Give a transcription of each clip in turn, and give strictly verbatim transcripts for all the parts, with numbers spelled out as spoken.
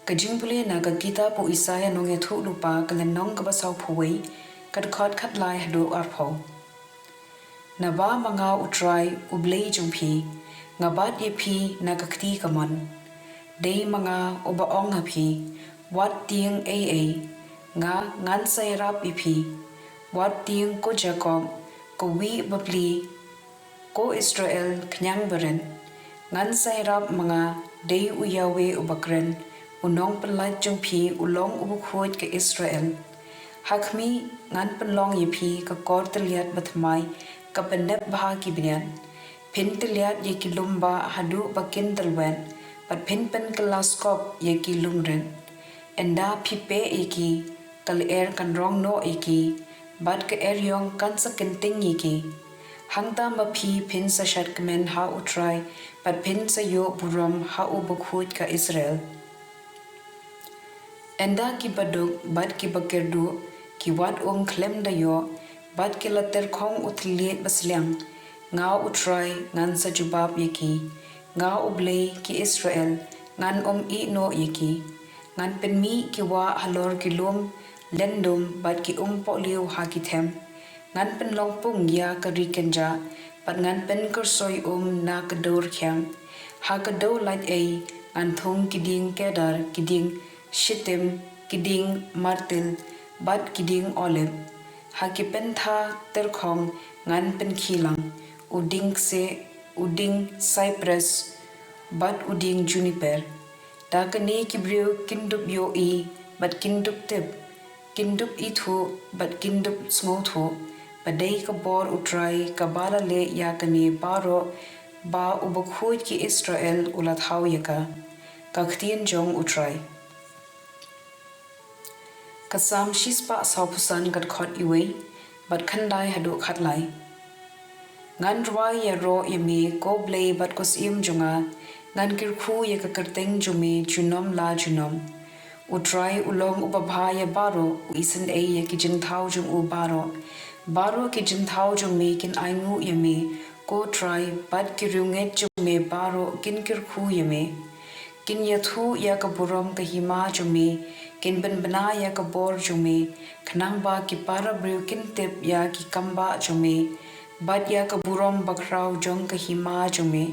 Ka jingpule na ka kitab u Isaïah nongïathuhlypa, ka lynnong kaba sawphew wei, ka dkhot khatlai haduh arphew. Naba ma nga, u Trai u Blei jong phi, nga bat ïa phi na ka kti kamon. Dei ma nga uba ong ha phi, wat tieng ei ei, nga ngan sa ïarap ïa phi. Wat tieng, ko Jakob, ko wih bapli, ko Israel, khñiang barit. Ngan sa ïarap ma nga, dei u Yahweh uba kren, u nongpynlait jong phi u long u bakhuid ka Israel. Ha khmih, ngan pynlong ïa phi ka kor tylliat bathymmai, ka pyndep bha ki bniat. Phin tylliat ïa ki lum bah haduh ba kin tylwet, bad phin pynkylla skop ïa ki lum rit. Ynda phi peh ïa ki, ka lyer kan rong noh ïa ki, bad ka eriong kan sa kynting ïa ki. Hangta ma phi phin sa shad kmen ha u Trai, bad phin sa ïoh burom ha u bakhuid ka Israel. Ynda ki baduk bad ki bakyrduh ki wad um khlem da ïoh, bad ki la tyrkhong u thylliej basliang, nga u Trai ngan sa jubab ïa ki. Nga u Blei ki Israel, ngan ym ïeh noh ïa ki. Ngan pynmih ki wah halor ki lum lyndum, bad ki umpohliew ha ki them. Ngan pynlong pung ïa ka ri kynjah, bad ngan pynkyrsoi um na ka dewrkhiang. Ha ka dewlait ei ngan thung ki dieng kedar, ki dieng shitim, ki dieng martil, bad ki dieng olib. Ha ki pyntha tyrkhong ngan pynkhie lang u dieng kseh, u dieng saipres, bad u dieng juniper. Da kane ki briew kin dup ïohi bad kin dup tip, kin dup ithuh bad kin dup sngewthuh ba dei ka bor u Trai kaba la leh ïa kane baroh, ba u bakhuid ki Israel u la thaw ïa ka. Ka ktien jong u Trai. Ka Salm shispah sawphew san, ka dkhot iwei bad khyndai haduh khatlai. Ngan rwai ïaroh ïa me, ko Blei bad ko Syiem jong nga, ngan kyrkhu ïa ka kyrteng jong me junom la junom. U Trai u long uba bha ïa baroh, u isynei ïa ki jingthaw jong u baroh. Baroh ki jingthaw jong me kin ainguh ïa me, ko Trai, bad ki riewngeit jong me baroh kin kyrkhu ïa me. Kin ïathuh ïa ka burom ka hima jong me, kin pynbna ïa ka bor jong me, khnang ba ki para briew kin tip ïa ki kambah jong me, bad ïa ka burom bakhraw jong ka hima jong me.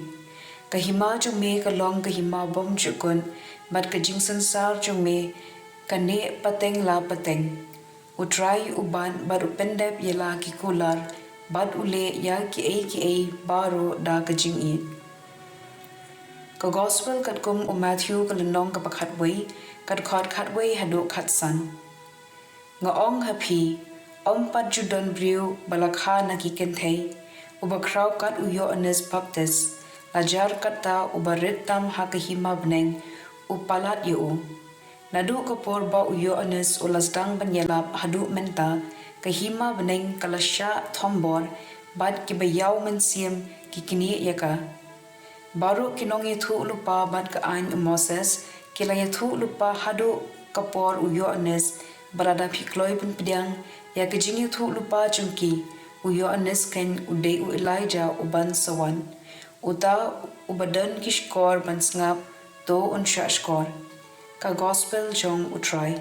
Ka hima jong me ka long ka hima bymjukut, bad ka jingsynsar jong me ka neh pateng la pateng. U Trai u bat bad u pyndep ïa la ki kular, bad u leh ïa kiei kiei baroh da ka jingïeit. Ka Gospel katkum u Matthew, ka lynnong kaba khatwei, ka dkhot khatwei haduh khatsan. Nga ong ha phi, ym pat ju don briew ba la kha na ki kynthei, uba khraw kat u Ïoannis Baptist, la jar katta uba rit tam ha ka hima bneng u palat ïa u. Naduh ka por ba u Ïoannis u la sdang ban ïalap haduh mynta, ka hima bneng ka la shah thombor, bad kiba ïaw mynsiem ki knieh ïa ka. Baroh ki nongïathuhlypa bad ka aiñ u Moses ki la ïathuhlypa haduh ka por u Ïoannis, ba lada phi kloi pynpdiang ïa ka jingïathuhlypa jong ki, u Ïoannis keiñ u dei u Elijah uban sa wan. Uta uba don ki shkor ban sngap, to un shah shkor. Ka Gospel jong u Trai.